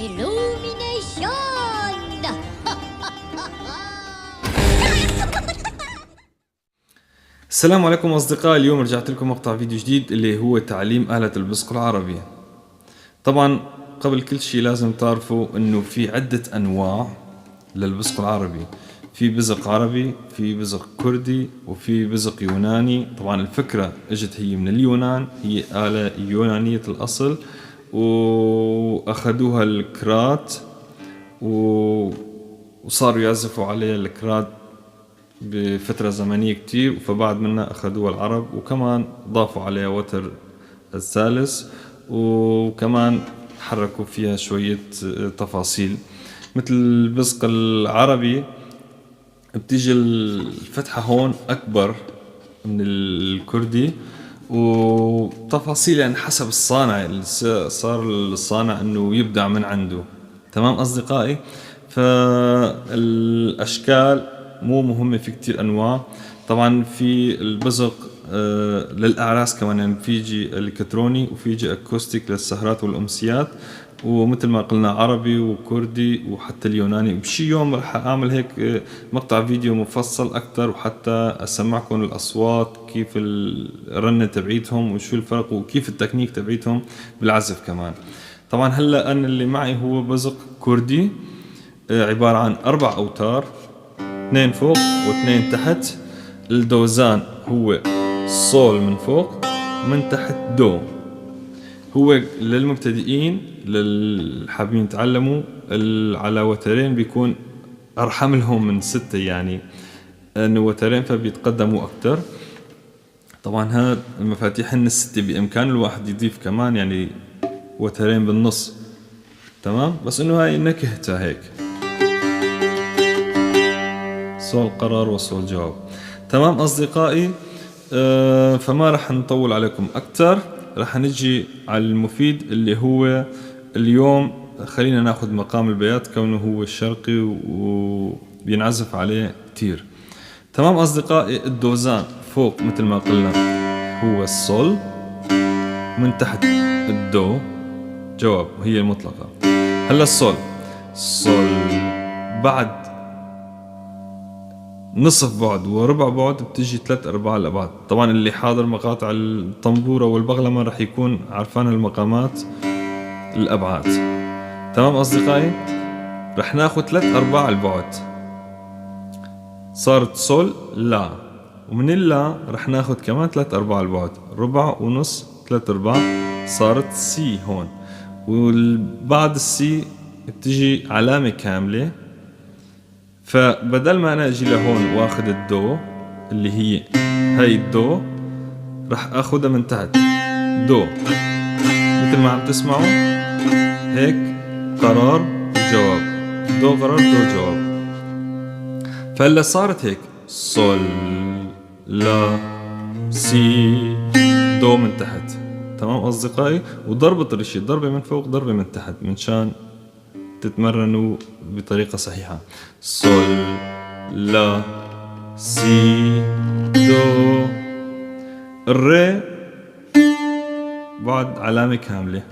Illumination! السلام عليكم أصدقائي، اليوم رجعت لكم مقطع فيديو جديد اللي هو تعليم آلة البزق العربي. طبعا قبل كل شيء لازم تعرفوا انه في عدة انواع للبزق العربي، في بزق عربي، في بزق كردي، وفي بزق يوناني. طبعا الفكرة اجت هي من اليونان، هي آلة يونانية الأصل، وأخذوها الكرات وصاروا يعزفوا عليها الكرات بفترة زمنية كتير، فبعد منها أخذوها العرب وكمان ضافوا عليها وتر الثالث، وكمان حركوا فيها شوية تفاصيل. مثل البزق العربي بتيجي الفتحة هون أكبر من الكردي، وتفاصيل يعني حسب الصانع، صار الصانع انه يبدع من عنده. تمام أصدقائي، فالأشكال مو مهمة، في كتير أنواع. طبعا في البزق للأعراس كمان، يعني في يجي إلكتروني وفي يجي acoustic للسهرات والأمسيات، ومثل ما قلنا عربي وكردي وحتى اليوناني. بشي يوم رح أعمل هيك مقطع فيديو مفصل أكتر، وحتى أسمعكم الأصوات كيف الرنة تبعيتهم وشو الفرق وكيف التكنيك تبعيتهم بالعزف كمان. طبعا هلا أنا اللي معي هو بزق كردي، عبارة عن 4 أوتار، 2 فوق و2 تحت. الدوزان هو سول من فوق، من تحت دو. هو للمبتدئين للحابين يتعلموا على وترين بيكون أرحم لهم من 6، يعني انه وترين فبيتقدموا أكتر. طبعا هذا المفاتيح هن 6، بإمكان الواحد يضيف كمان يعني وترين بالنص، تمام، بس انه هاي نكهتها هيك، سول قرار وسول جواب. تمام أصدقائي، فما رح نطول عليكم أكتر، رح نجي على المفيد اللي هو اليوم. خلينا ناخذ مقام البيات كونه هو الشرقي وبينعزف عليه كتير. تمام أصدقائي، الدوزان فوق مثل ما قلنا هو السول، من تحت الدو جواب وهي المطلقة. هلا السول، سول بعد نصف بعد وربع بعد بتجي 3/4 الأبعاد. طبعا اللي حاضر مقاطع الطنبورة والبغلمة رح يكون عرفان المقامات الأبعاد. تمام أصدقائي، رح ناخد 3/4 البعد، صارت سول لا، ومن اللا رح ناخد كمان 3/4 البعد، ربع ونص 3/4، صارت سي هون. وبعد السي بتجي علامة كاملة، فبدل ما أنا أجي لهون وآخذ الدو اللي هي هاي الدو، رح آخذها من تحت دو مثل ما عم تسمعوا هيك، قرار جواب، دو قرار دو جواب. فهلا صارت هيك سول لا سي دو من تحت. تمام أصدقائي، وضربة الريشة ضربة من فوق ضربة من تحت منشان تتمرنوا بطريقة صحيحة. سول لا سي دو، الري بعد علامة كاملة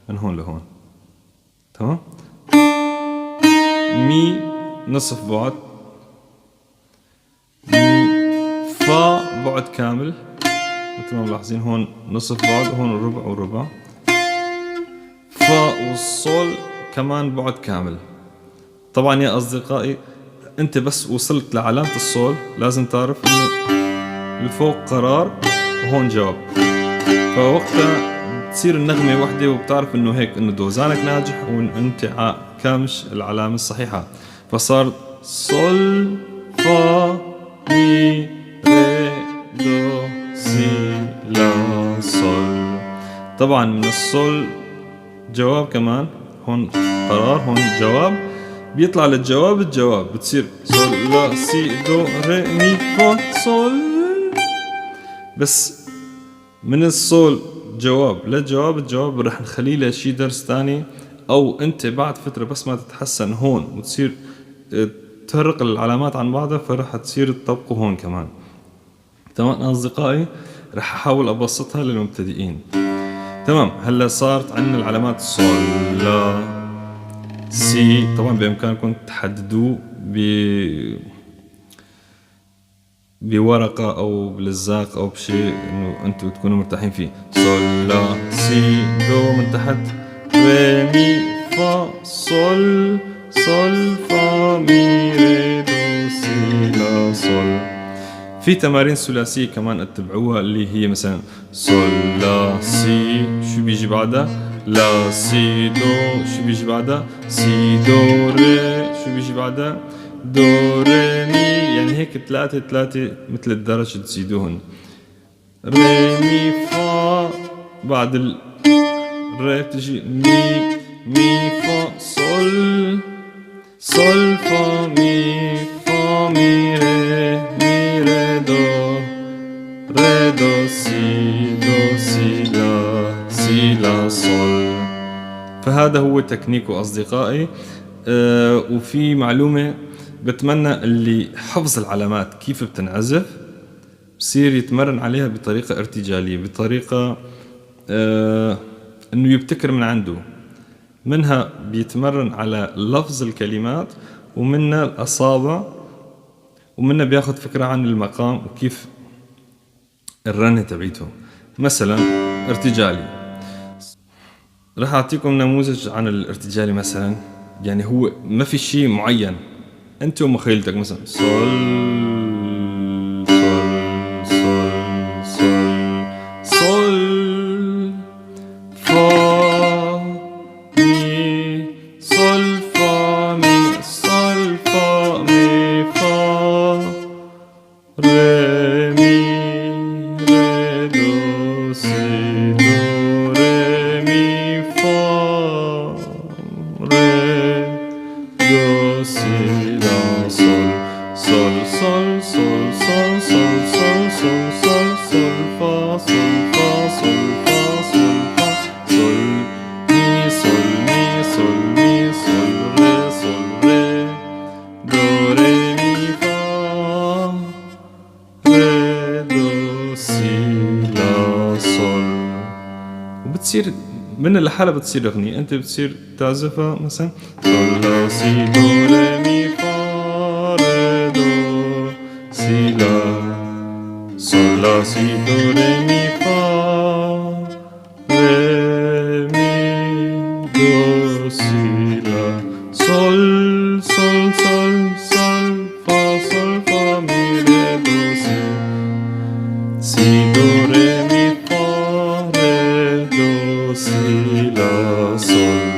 من هون لهون. تمام، مي نصف بعد، مي فا بعد كامل مثل ما ملاحظين، هون نصف بعد وهون ربع وربع، فا والصول كمان بعد كامل. طبعا يا أصدقائي، أنت بس وصلت لعلامة الصول لازم تعرف إنه الفوق قرار وهون جواب، فوقتها بتصير النغمة وحدة، وبتعرف إنه هيك إنه دوزانك ناجح وإن أنت كامش العلامة الصحيحة. فصار صول فا مي ري دو سي لا صول. طبعا من الصول جواب كمان، هون قرار هون جواب، بيطلع للجواب الجواب، بتصير سول لا سي دو ري مي فا سول. بس من السول جواب للجواب الجواب رح نخليه لشي درس تاني، او انت بعد فترة بس ما تتحسن هون وتصير تفرق العلامات عن بعضها، فرح تصير تطبقه هون كمان. تمام أصدقائي، رح أحاول أبسطها للمبتدئين. تمام، هلا صارت عندنا العلامات سول لا سي. طبعا بإمكانكم تحددوه بورقة أو بلزاق أو بشيء إنه أنتم تكونوا مرتاحين فيه. سول لا سي دو من تحت، ري مي فا سول، سول فا مي ري دو سي لا سول. في تمارين ثلاثية كمان اتبعوها اللي هي مثلا سول لا سي، شو بيجي بعدها؟ لا سي دو، شو بيجي بعدها؟ سي دو ري، شو بيجي بعدها؟ دو ري مي. يعني هيك ثلاثة ثلاثة مثل الدرج تزيدوهن. ري مي فا، بعد ري بتجي مي، مي فا سول، سول فا مي فا مي ري، مي ري دو، ري دو سي دو سي لا سي لا سول. فهذا هو تكنيكو أصدقائي. وفي معلومة بتمنى اللي حفظ العلامات كيف بتنعزف بصير يتمرن عليها بطريقة ارتجالية، بطريقة انه يبتكر من عنده. منها بيتمرن على لفظ الكلمات، ومنها الأصابع، ومنها بياخد فكرة عن المقام وكيف الرنة تبعيته. مثلا ارتجالي، رح أعطيكم نموذج عن الارتجالي مثلا. يعني هو ما في شيء معين، انت ومخيلتك. مثلا سول سول سول سول سول فا مي سول فا مي سول فا مي فا ري مي ري دو سي دو ري مي فا ري دو سي لا سول سول سول سول سول سول سول سول سول سول فا سول فا سول فا سول فا سول مي سول مي سول مي سول ري سول ري دو ري مي فا ري دو سي لا سول. وبتصير من لحالها بتصير أغنية، أنت بتصير تعزفها مثلا سول لا سي دو ري مي فا ري دو سي لا سول لا سي دو ري مي فا ري مي دو سي لا سول سول سول سول فا سول فا مي ري دو سي سي دو ري مي فا ري دو سي لا سول.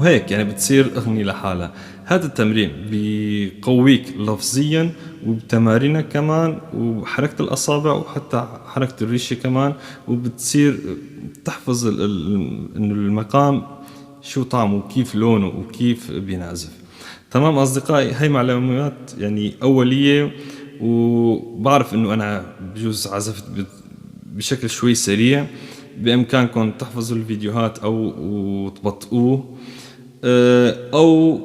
وهيك يعني بتصير أغنية لحالها. هذا التمرين بيقويك لفظيا وبتمارينك كمان، وحركة الأصابع وحتى حركة الريشة كمان، وبتصير تحفظ إنه المقام شو طعمه وكيف لونه وكيف بينعزف. تمام أصدقائي، هاي معلومات يعني أولية، وبعرف إنه أنا بجوز عزفت بشكل شوي سريع. بإمكانكم تحفظوا الفيديوهات أو وتبطئوه، أو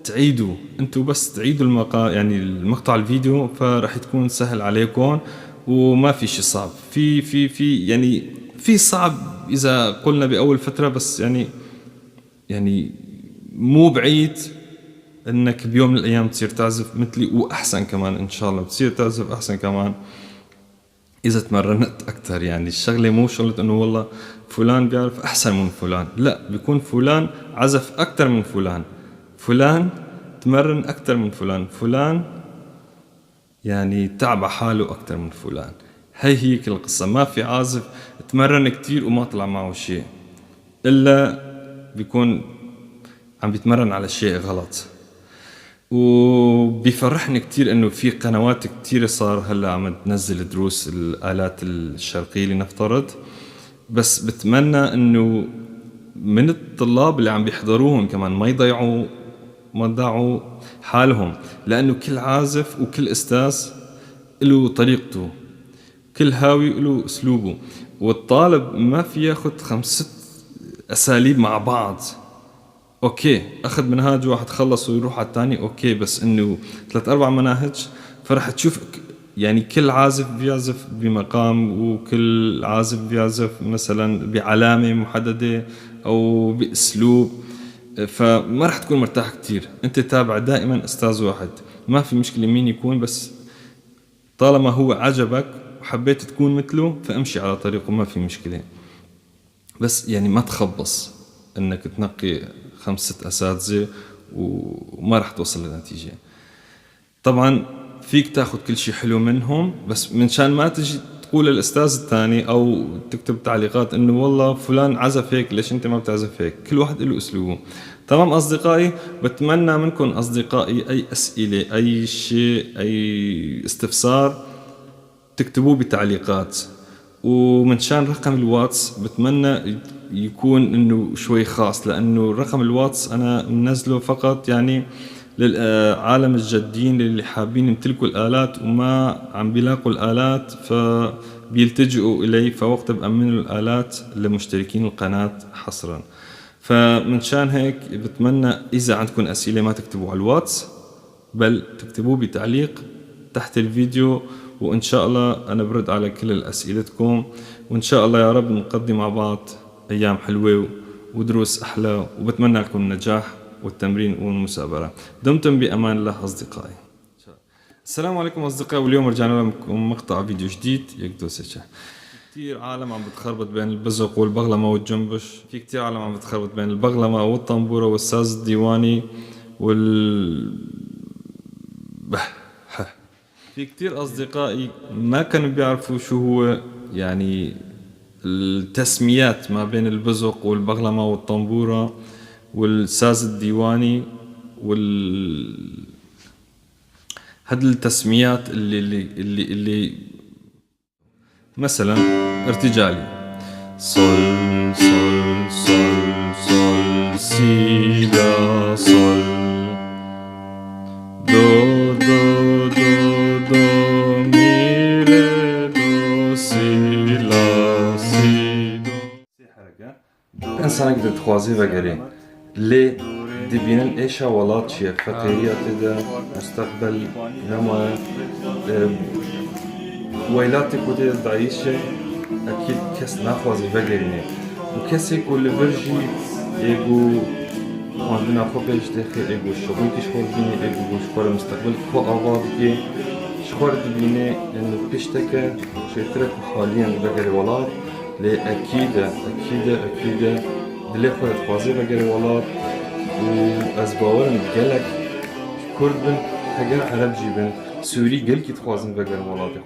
تعيدوا انتوا، بس تعيدوا المقا يعني المقطع الفيديو، فراح تكون سهل عليكم وما في شيء صعب. في في في يعني في صعب اذا قلنا باول فتره، بس يعني مو بعيد انك بيوم من الايام تصير تعزف مثلي واحسن كمان ان شاء الله، بتصير تعزف احسن كمان اذا تمرنت اكثر. يعني الشغله مو شغله انه والله فلان بيعرف احسن من فلان، لا، بيكون فلان عزف اكثر من فلان، فلان تمرن اكثر من فلان، فلان يعني تعب على حاله اكثر من فلان. هي هي كل القصه. ما في عازف تمرن كثير وما طلع معه شيء، الا بيكون عم بيتمرن على شيء غلط. وبيفرحني كتير انه في قنوات كتير صار هلا عم تنزل دروس الالات الشرقية لنفترض، بس بتمنى انه من الطلاب اللي عم بيحضروهم كمان ما يضيعوا حالهم، لانه كل عازف وكل استاذ له طريقته، كل هاوي له اسلوبه، والطالب ما في ياخذ 5 اساليب مع بعض. okay اخذ منهاج واحد خلص ويروح على الثاني okay، بس انه 3-4 مناهج، فرح تشوف يعني كل عازف بيعزف بمقام، وكل عازف بيعزف مثلا بعلامة محددة او باسلوب. فما رح تكون مرتاح كتير. انت تابع دائما استاذ واحد، ما في مشكلة مين يكون، بس طالما هو عجبك وحبيت تكون مثله فامشي على طريقه، ما في مشكلة. بس يعني ما تخبص انك تنقي 5 اساتذة وما رح توصل لنتيجة. طبعا فيك تاخذ كل شيء حلو منهم، بس منشان ما تجي تقول للاستاذ الثاني او تكتب تعليقات انه والله فلان عزف هيك ليش انت ما بتعزف هيك. كل واحد له اسلوبه. تمام اصدقائي، بتمنى منكم اصدقائي اي اسئله، اي شيء، اي استفسار تكتبوه بتعليقات. ومنشان رقم الواتس بتمنى يكون انه شوي خاص، لانه رقم الواتس انا منزله فقط يعني للعالم الجادين اللي حابين يمتلكوا الآلات وما عم بيلاقوا الآلات فبيلتجئوا إلي، فوقتها بأمن الآلات لمشتركين القناة حصرا. فمنشان هيك بتمنى إذا عندكم أسئلة ما تكتبوا على الواتس، بل تكتبوه بتعليق تحت الفيديو، وإن شاء الله أنا برد على كل أسئلتكم. وإن شاء الله يا رب نقضي مع بعض أيام حلوة ودروس أحلى، وبتمنى لكم النجاح والتمرين والمثابرة. دمتم بأمان الله أصدقائي. السلام عليكم أصدقائي، واليوم رجعنا لكم مقطع فيديو جديد. يكدو كثير عالم عم بتخربط بين البزق والبغلمة والجنبش، في كثير عالم عم بتخربط بين البغلمة والطنبورة والساز الديواني وال في كثير أصدقائي ما كانوا بيعرفوا شو هو يعني التسميات ما بين البزق والبغلمة والطنبورة والساز الديواني وال هاد التسميات اللي اللي اللي, اللي مثلا ارتجالي صول صول صول صول سي لا صول دو دو دو دو مي ري دو سي لا سي دو. إنسانك دتخوازي بقري ليه دبينن إيشا ولات شيء فقيرية تدا مستقبل نما ويلاتي كوتي تعيشة أكيد كس ناخوازي بقريني وكسي كل برجي يجو عندنا خو بيش داخل يجو شغل كي شخور بيني يجو شخور مستقبل خو آباد شخور دبيني إنه بيشتكى شيترك حاليا بقري ولات ليه أكيد أكيد أكيد دلي خو تخوازي بقري ولات و از باورم گلک کرد بن هەگەر عەرەب جی بن سووری گەلکی تخوازن بەگەر وڵاتی.